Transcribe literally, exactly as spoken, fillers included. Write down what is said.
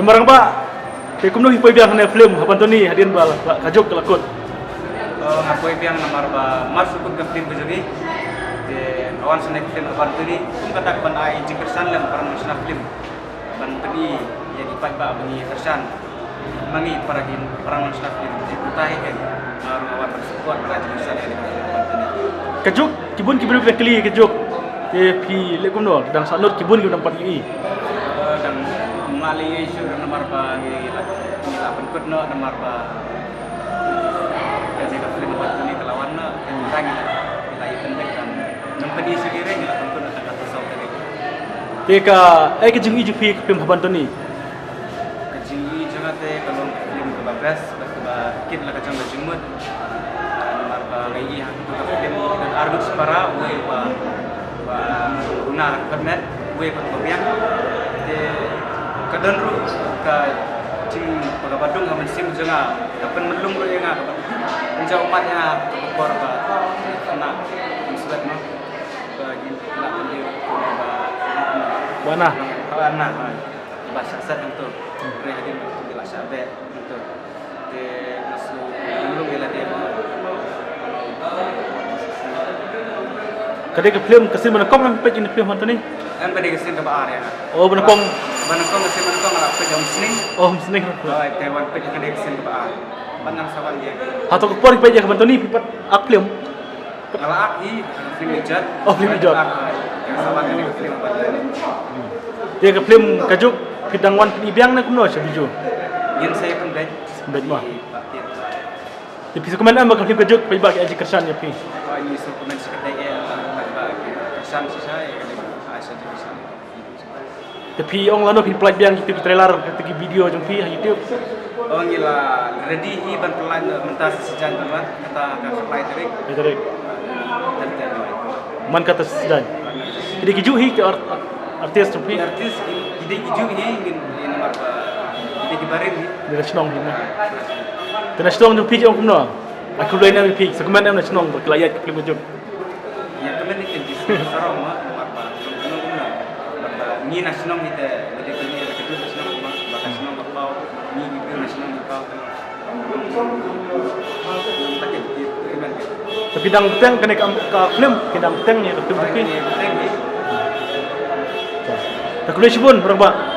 Marang ba, te kumno hi poi biang hane film Haban Tony hadien ba la, ka juk ka la kut. Nga poi biang namar ba mar sukut ka film ka jong i. Te awan sene film Haban Tony kum ka dak ban ai jingkyrshan lem para nong shna film. Ban pyni ïa ki paidbah ba ngi kyrshan ma ngi para ki para nong shna film. Te kumta hi ken nga ruh nga wan ban support ban ai jingkyrshan ïa ki para nong shna film. Ka juk ki bun ki briew ki dang kylli ka juk. Te phi leh kumno, dang sah nud ki bun ki dang pat ngi. Dang mali ïa shu namar ba ngi la ngi la pynkut noh namar ba ka jaka film Haban Tony ka la wan noh. Te ngi la ïa pyndek kan. Nang pyni shu ki re ngi la pynkut noh tang ka tu saw ka re. Te ka, eh, ka jingïohi jong phi ka film Haban Tony? Ka jingïohi jong nga te ka long ka film kaba best bad kaba kit la ka jong ka jingmut. Namar ba nga ïohi ha kato ka film ki don arngut shipara, uwei uba, uba una ha ka kyrmet, uwei pat uba biang. Te ka don ruh ka jing ba kaba dung ha mynsiem jong nga, ka pynmlung ruh ïa nga, kaba pynjaw ummat ïa nga ha kato ka por ba khynnah, kum swet mo. Ba ngin lah pynlong ba, ba na, ba na, ba shah set hangto. Re hadien ba ki la shah beh hangto. Te nga shu lum ïa lade ba. Ka dei ka film, ka sien ba nyngkong em peit ïa ka film Haban Tony? Em, ka dei ka sien kaba ar ïa nga. Oh, ba nyngkong. Ba nyngkong, ka sien ba nyngkong nga la peit ha Umsning. Oh, Umsning. Oh, te wan peit ka dei ka sien kaba ar. Ban ngan sa wan ïa. Hato ka por peit ïa ka Haban Tony phi pat ak film? Nga la ak hi, film Ijot. Oh, film Ijot. Nga sa wan ïa ka film Haban Tony. Te ka film ka juk phi dang wan phi biang ne kumno sha Bijou? Ngin sa ïa pynbeit. Pynbeit mo. Te phi sa comment em ba ka film ka juk, paidbah ki ai jingkyrshan ïa phi? Oh, ngi sa comment sha ka dei eh, paidbah ki kyrshan shisha ïa ka dei ai sha jingkyrshan. Te phi ong lano phi pynlait biang kito ki trailer, kito ki video jong phi ha YouTube? Oh, ngi la ready hi ban pynlait mynta sa sijaiñ ban wan, kata ka khatlai tarik. Khatlai tarik. Tan tan wan. Man kata sa sijaiñ. Ki dei ki juh hi ki art-, artist jong phi? Artist ki, ki dei ki juh hi, ngin, ngin namar ba ki dei ki barim hi. Ki dei na shnong hi na. Te na shnong jong phi ki ong kumno? Ai khublei na phi, sa comment em na shnong ba ki la ïaid ka film ka juk. Ïa kmen ïa ki sarong ma, namar ba ngi na shnong hi te, ba dei kine la ka dei na shnong ma, ba ka shnong ka paw, ngi ki na shnong ka paw. Te phi dang bteng kane ka, ka film, phi dang bteng ïa ka film phi. Te khublei shibun, Rangbah.